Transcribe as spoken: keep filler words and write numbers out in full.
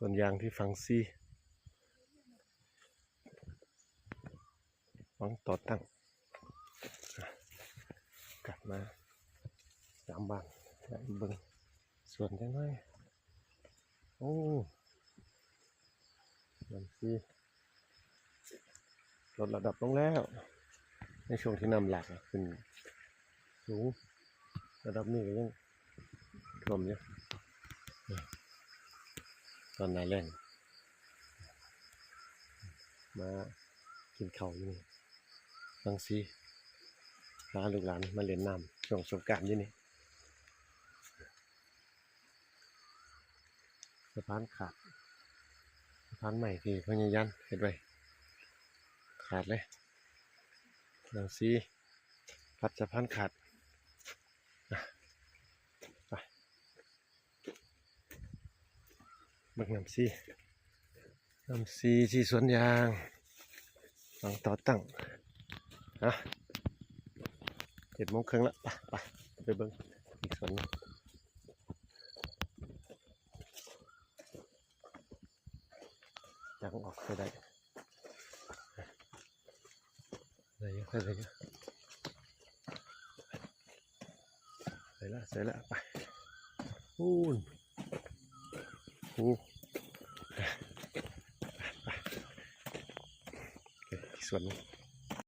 วนยางที่ฝังซี่ ฝังต่อตั้ง กลับมาสามบ้าน เบิ่งสวนจังไง โอ้ มันซี่ ลดระดับลงแล้ว ในช่วงที่น้ำหลากอะขึ้นสูง ระดับนี้ก็ยังท่วมอยู่ ตอนหน้าแล้ง มากินข้าวอยู่นี่ รังสี พาลูกหลานมาเล่นน้ำช่วงสงกรานต์อยู่นี่ สะพานขาด สะพานใหม่ที่พญายันเฮ็ดไว้ ขาดเลย รังสี พัดสะพานขาด อ่ะ ไป เบิ่งน้ำซี่ น้ำซี่ที่สวนยาง หลังต่อตั้ง อ่ะ เจ็ดโมงครึ่งละ ไป ไป ไปเบิ่งอีกสวนหนึ่ง จังออกไปได้ ได้อยู่ ได้อยู่ ใส่ละ ใส่ละ ไป ปูน ปู ไป ไป อีกสวนหนึ่ง